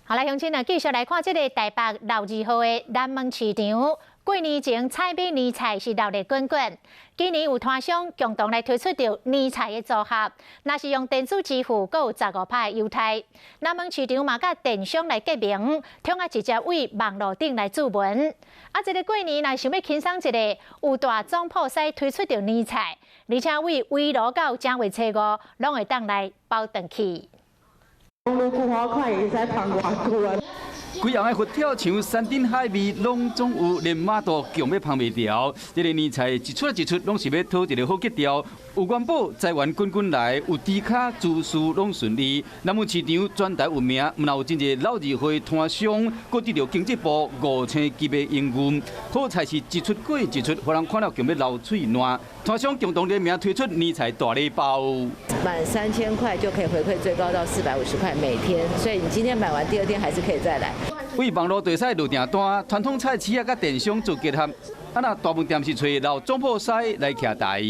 好來，鄉親啊，繼續來看這个台北老字號的南門市場。過年前採買年菜是熱鬧滾滾。今年有攤商共同來推出著年菜的組合，若是用電子支付，閣有15%的優待。南門市場嘛，佮電商來結盟，通啊直接對網路頂來注文。啊，這个過年若想欲輕鬆一下，有大總鋪師推出著年菜，而且對圍爐到正月初五，攏會當來包轉去。愈久我看會使芳偌久啊！規紅的佛跳牆、山珍海味，攏總有，連媽肚強欲芳袂牢。這个年菜一出一出，攏是欲討一个好格調。有元寶，財源滾滾來；有豬跤，諸事攏順利。南門市場全台有名，毋但有真濟老字號攤商，閣得著經濟部五星級的榮譽。好菜是一出過一出，予人看了強欲流喙瀾。攤商共同聯名推出年菜大禮包，滿3000塊就可以回饋最高到450塊每天，所以你今天買完，第二天還是可以再來。對網路就會使落訂單，傳統菜市仔佮電商做結合，啊若大飯店是揣老總鋪師來徛台。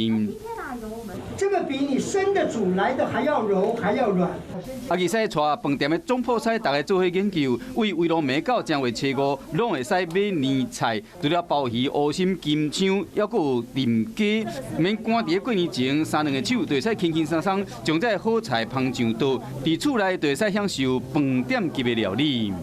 這個比你生的煮來的還要柔，還要軟。啊，而且帶飯店的總鋪師，大家做伙研究，對圍爐暝到正月初五，攏會使買年菜，除了鮑魚、烏參、金槍，猶閣有鯪雞，毋免趕佇咧過年前，三兩个手就會使輕輕鬆鬆將這个好菜捧上桌，佇厝內就會使享受飯店級的料理。